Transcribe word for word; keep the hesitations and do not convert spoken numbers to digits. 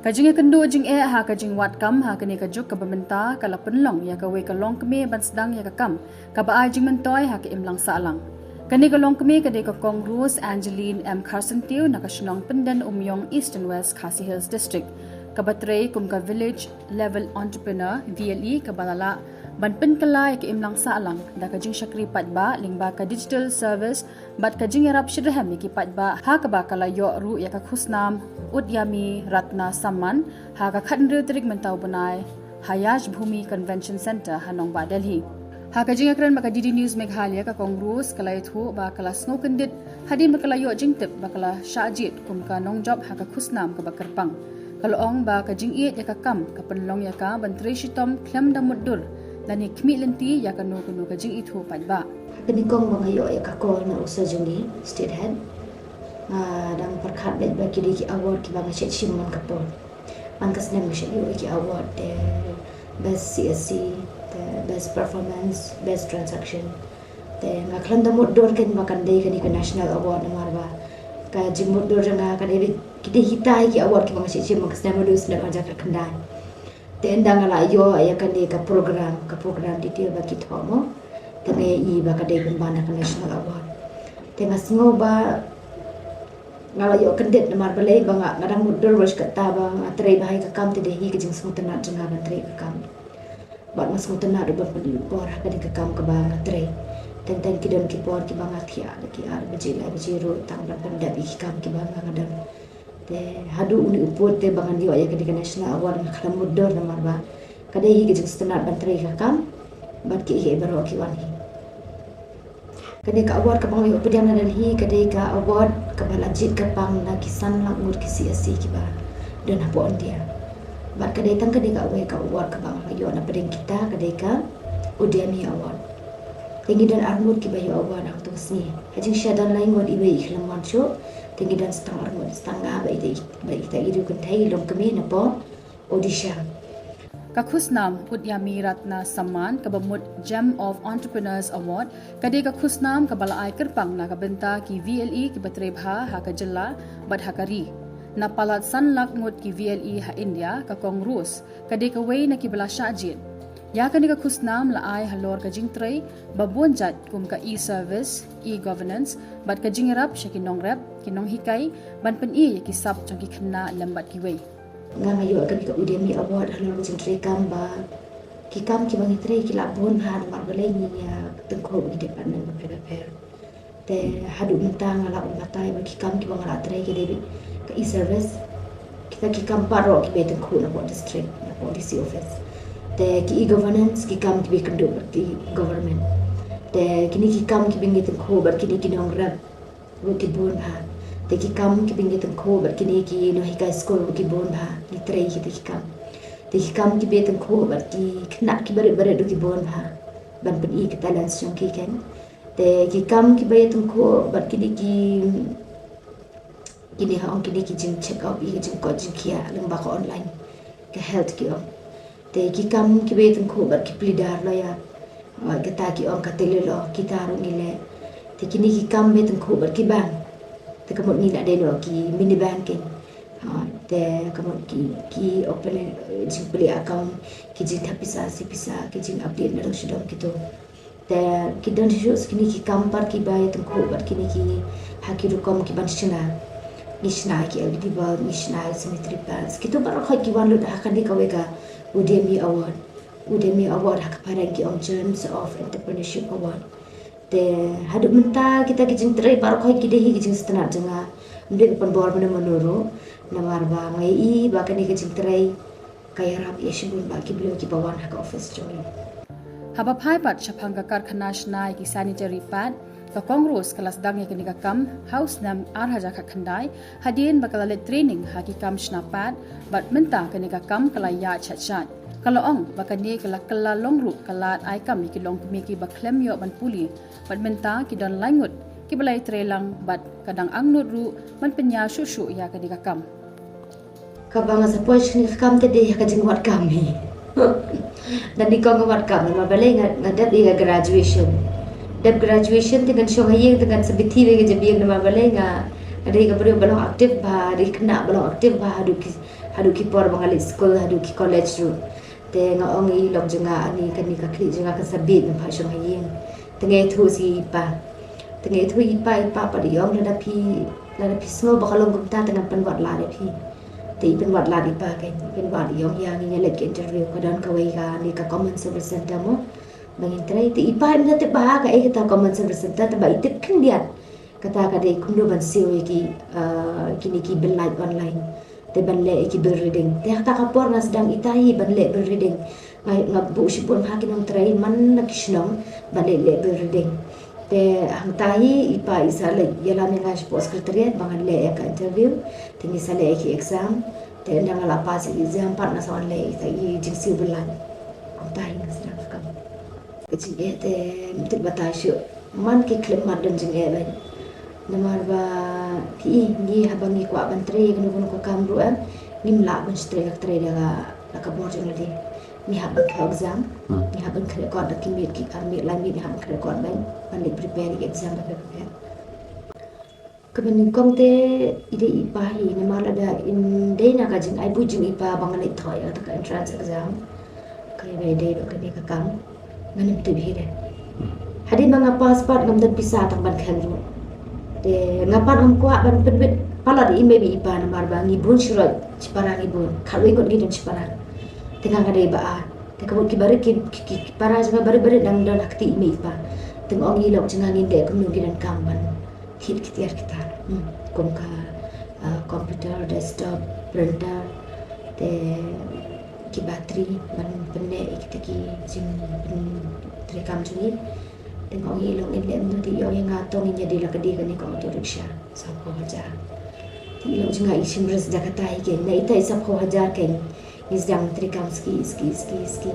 Ka jingïakynduh jingeh ha ka jingwad kam ha kane ka juk kaba mynta ka la pynlong ïa kawei ka longkmie ban sdang ïa ka kam kaba ai jingmyntoi ha ka imlang sahlang. Kane ka longkmie ka dei ka Kong Rose Angeline M Kharsyntiew na ka shnong Pyndenumïong, Eastern West Khasi Hills District, kaba trei kum ka Village Level Entrepreneur, V L E, kaba la lah ban pynkylla ïa ka imlang sahlang da ka jingshakri paidbah lyngba ka digital service bad ka jingïarap shitrhem ïa ki paidbah, ha kaba ka la ïoh ruh ïa ka khusnam Udyami Ratna Samman ha ka khathynriew tarik mynta u bnai ha Yashbhoomi Convention Centre ha nongbah Delhi. Ha ka jingïakren bad ka D D News Meghalaya, ka Kong Rose ka la ïathuh ba ka la sngewkyndit hadien ba ka la ïoh jingtip ba ka la shah jied kum ka nongjop ha ka khusnam kaba kyrpang. Ka la ong ba ka jingïeit ïa ka kam ka pynlong ïa ka ban trei shitom khlem da mutdur lane khmih lynti ïa kano kano ka jingithuh paidbah. Ka nyngkong ba nga ïoh ïa ka call na u Sir Jong Ngi, State Head, nga dang pyrkhat beit ba ki dei ki award kiba nga shet shim man ka por. Man ka snem nga shet ïoh ïa ki award, te Best C S C, te Best Performance, Best Transaction. Te nga khlem da mutdur kein ba kan dei kane ka National Award, namar ba ka jingmutdur jong nga ka dei beit, ki dei hitai ki award kiba nga shet shim man ka snem haduh snem ar hajar khyndai. Te ynda nga la ïoh ïa kane ka program, ka program detail ba ki thoh mo, te nga ïohi ba ka dei pynban da ka National Award. Te nga sngew ba nga la ïoh kyndit namar balei ba nga, nga dang mutdur ba shi katta ba nga trei bha ïa ka kam, te dei hi ka jingsngewtynnat jong nga ban trei ka kam. Bad nga sngewtynnat ruh ban pynlut por ha kane ka kam kaba nga trei. Teng teng ki don ki por kiba nga thiah da ki ar baje lai baje ruh tang ban pyndep ïa ki kam kiba nga, nga don. Te haduh une u pud te ba ngan ïoh ïa kane ka National Award nga khlem mutdur namar ba ka dei hi ka jingsngewtynnat ban trei ka kam bad kiei kiei baroh ki wan hi. Kane ka award kaba nga ïoh pdiang na Delhi ka dei ka award kaba la jied kyrpang na ki san lak ngut ki C S C kiba don hapoh India. Bad ka dei tang kane kawei ka award kaba nga ïoh na pdeng kita, ka dei ka Udyami Award. Te ngi don ar ngut kiba ïoh award hangto ka sngi. Ha jingshisha don lai ngut, iwei i khlem wan shuh. Te ngi don sa tang ar ngut, sa tang nga bad ita, bad ita i riew kynthei, i longkmie na poh Odisha. Ka khusnam Udyami Ratna Samman kaba mut Gem of Entrepreneurs Award ka dei ka khusnam kaba la ai kyrpang na ka bynta ki V L E kiba trei bha ha ka jylla bad ha ka ri. Na palat san lak ngut ki V L E ha India, ka Kong Rose ka dei kawei na kiba la shah jied. Ïa kane ka khusnam la ai halor ka jingtrei ba bun jait kum ka e-service, e-governance bad ka jingïarap sha ki nongrep, ki nonghikai ban pyni ïa ki sap jong ki khynnah lem bad kiwei. Nga nga ïoh kane ka Udyami Award halor ka jingtrei kam ba ki kam kiba ngi trei ki la bun bha namar balei ngi ïa tyngkhuh ki department bapher bapher. Te haduh mynta nga la wan batai ba ki kam kiba nga la trei ki dei beit ka e-service. Kita ki kam baroh kiba tyngkhuh na poh district, na poh D C office. Te ki e-governance ki kam kiba kynduh bad ki government. Te kine ki kam kiba ngi tyngkhuh bad kine ki nongrep ruh ki bun bha. Te ki kam kiba ngi tyngkhuh bad kine ki nonghikai skul ruh ki bun bha. Ngi trei kita ki kam. Te ki kam kiba tyngkhuh bad ki khynnah kiba rit ba rit ruh ki bun bha. Ban pyni ka talent jong ki kein. Te ki kam kiba ïa tyngkhuh bad kine ki, kine ha ong kine ki jing check up, ïa ki jingkoit jingkhiah lyngba ka online, ka health ki ong. Te ki kam kiba ïa tyngkhuh bad ki pleader lawyer, ah, kata ki ong ka telelaw, kita ruh ngi leh. Te kine ki kam ba ïa tyngkhuh bad ki bank. Te ka mut ngi la dei noh ki mini banking. Ah, te ka mut ki, ki open, eh, jingplie account, ki jingthep pisa, sieh pisa, ki jing update nadong shadong kito. Te ki don shuh shuh kine ki kam pat kiba ïa tyngkhuh bad kine ki ha ki rukom ki ban shna. Ngi shna ki L E D bulb, ngi shna ki sanitary pads. Kito baroh khoit ki wan lut ha kane kawei ka Udyami Award. Udyami Award ha ka phareng ki ong Gems of Entrepreneurship Award. Te haduh mynta kita ki jingtrei baroh khoit ki dei hi ki jingsngewtynnat jong nga. Ym dei ban pynbor mano mano ruh. Namar ba nga ïohi ba kane ka jingtrei ka ïarap ïa shibun bah ki briew kiba wan ha ka office jong ngi. Haba phai pat shaphang ka karkhana shna ïa ki sanitary pad, ka Kong Rose ka la sdang ïa kane ka kam ha u snem ar hajar khatkhyndai, hadien ba ka la leit training ha ki kam shna pad, bad mynta kane ka kam ka la ïaid shat shat. Ka la ong ba kane ka la kylla long ruh ka lad ai kam ïa ki longkmie kiba khlem ïoh ban pule, bad mynta ki don lai ngut kiba la ïatrei lang bad ka dang angnud ruh ban pynïar shuh shuh ïa kane ka kam. Kaba nga support shane ka kam te dei ha ka jingwad kam hi. Dang dei kong ka wad kam namar balei nga, nga dep ïa ka graduation. Dep graduation te ngan shong ha ïing te ngan sa bithi bad ka jabieng namar balei nga, nga dei ka briew ba long active bha, dei khynnah ba long active bha haduh ki, Haduh ki por ba nga leit skul, haduh ki college ruh. Te nga ong i lok jong nga, ani kani ka khlieh jong nga kan sa bieit ban phah shong ha ïing. Te nga ïathuh sha i pa. Te nga ïathuh i pa, i pa pat i ong lada phi, lada phi sngew ba ka long kumta te ngan pynwad lad ïa phi. Te i pynwad lad i pa, kan i pynwad, i ong ïa ngi, ngi leit ka interview, ka don kawei kani ka Common Service Center mo. Ba ngin trei, te i pa im da tip bha kaei kata Common Service Center, te ba i tip khyndiat kata ka dei kumno ban siew ïa ki, uh, kine ki bill light online. Te ban leh ïa ki bill reading. Te ha kata ka por nga sdang ita hi ban leh bill reading. Nga, nga buh shibun ha ki nongtrei man na ki shnong ban leh, leh bill reading. Te hangta hi i pa i sa leit ïalam ïa nga shapoh secretariat ba ngan leh ïa ka interview. Te ngi sa leh ïa ki exam. Te ynda nga la pass ïa ki exam pat nga sa wan leh ïa ita i jingsiew bill light. Hangta hi nga sdang ka kam. Ka jingeh te ym tip batai shuh. Man ki khlem mat don jingeh beit. Namar ba ki, i, ngi haba ngi kwah ban trei ïa kano kano ka kam ruh em, ngim lah ban shu trei ka trei da ka, da ka bor jong lade. Ngi hap ban kha exam, ngi hap ban kha record da ki miet, ki ar miet lai miet, ngi hap ban kha record ban, ban leit prepare ïa ki exam bapher bapher. Kaba nyngkong te i dei i pa hi, namar lada ym dei na ka jingai buit jong i pa ba nga leit thoh ïa kata ka entrance exam, ka ïa ba i dei bad kane ka kam, ngan ym tip hi de. Hadien ba nga pass pat ngam don pisa tang ban khein ruh. Te nga pat ngam kwah ban pynwit palat ïa i mei bad i pa namar ba ngi bun shiroi shipara ngi bun. Khatwei ngut ngi don shipara. Te nga nga dei ba ar. Te ka mut ki barit ki, ki, ki, ki para jong nga barit barit dang don ha kti i mei i pa. Te nga ong i lok jong nga ngin leh kumno ngi donkam ban kit ki tiar ki tar. Hmm. Kum ka, ah, computer, desktop, printer, te ki battery ban pynneh ïa kita ki jingpyntreikam jong ngi. Te nga ong i lok ngin leh kumno, te i ong ïa nga to ngin ïa die la ka die kane ka auto rickshaw. Saphew hajar. Te i lok jong nga i shim risk da kata hi keiñ. Na ita i saphew hajar keiñ. Ngi sdang treikam ski, ski, ski, ski.